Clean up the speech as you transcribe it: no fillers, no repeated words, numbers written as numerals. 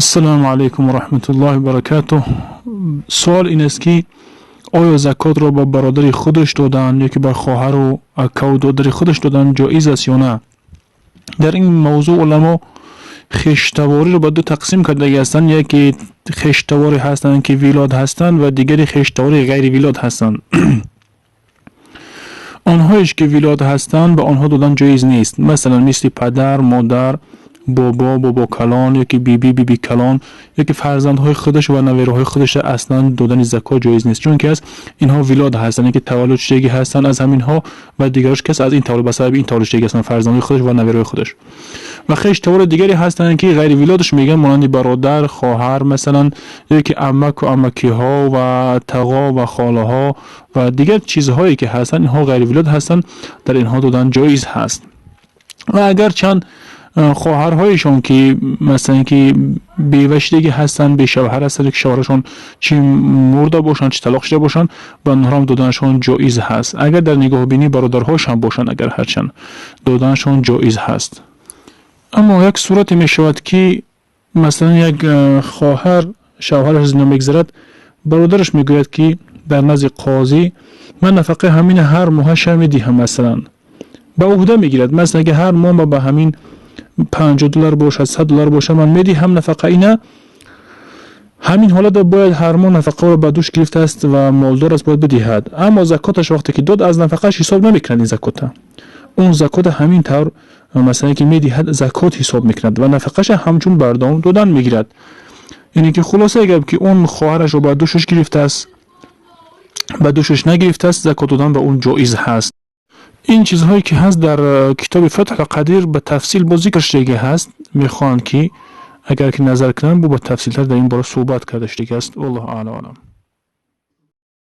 Ассалому алайкум ва раҳматуллоҳи ва баракатуҳ. Суол ин аст, ки оё закотро ба бародари худаш додан ё ки ба хоҳару акаву додари худаш додан ҷоиз аст ё на? Дар ин мавзӯъ уламо хештавориро ба ду тақсим кардагӣ ҳастанд: яке хештаворе ҳастанд, ки вилод ҳастанд, ва дигаре хештавори ғайри вилод ҳастанд. Онҳоеш ки вилод ҳастанд, ба онҳо додан ҷоиз нест. Масалан, мисли падар, модар, бобо, бобокалон ё ки биби, бибикалон ё ки фарзандҳои худаш ва навераҳои худаш аслан додани закот ҷоиз нест, чунки аз инҳо вилод ҳастанд, ки таваллуд шудагӣ ҳастанд аз ҳаминҳо ва дигарош кас аз ин таваллуд, ба сабаби ин таваллуд шудагӣ ҳастанд, фарзандҳои худаш ва навераҳои худаш. Ва хештавори дигаре ҳастанд, ки ғайри вилодаш мегӯянд, монанди бародар, хоҳар, масалан, ё ки амаку амакиҳо ва тағо ва холаҳо ва дигар чизҳое ки ҳастанд, инҳо ғайри вилод ҳастанд, дар инҳо додан ҷоиз ҳаст. Ва агар чанд хоҳарҳояшон ки, масалан, ки бевашидагӣ ҳастанд, бешавҳар ҳастанд, ки шавҳарашон чӣ мурда бошанд, чӣ талоқ шуда бошанд, ба онҳоам доданашон ҷоиз ҳаст. Агар дар нигоҳубинии бародарҳошам бошанд, агар ҳарчанд, доданашон ҷоиз ҳаст. Аммо як сурате мешавад, ки масалан, як хоҳар шавҳараш зино мегзарад, бародараш мегӯяд, ки дар назди қозӣ ман нафақаи ҳамин ҳар моҳаша медиҳам, масалан, ба уҳда мегирад, масалан, ки ҳар моҳ ба ҳамин 50 доллар бошад, 100 доллар бошад, ман медиҳам нафақа. Ина ҳамин ҳолат бояд ҳар моҳ нафақаро ба дӯш гирифтааст ва молдор аст, бояд бидиҳад. Аммо закоташ вақте ки дод, аз нафақааш ҳисоб намекунад ин закота. Он закота ҳамин тавр, масалан, ки медиҳад, закот ҳисоб мекунад ва нафақаша ҳамчун бардом додан мегирад. Яъне ки хулосаи гап, ки он хоҳарашро ба дӯшаш гирифтааст, ба дӯшаш нагирифтааст, закот додан ба он ҷоиз ҳаст. Ин чизҳое ки ҳаст, дар китоби Фатҳул Қадир ба тафсил боз зикр шудагӣ ҳаст. Мехоҳанд, ки агар ки назар кунанд, бо ба тафсилтар дар ин бора суҳбат карда шудагӣ аст. Валлоҳу аълам.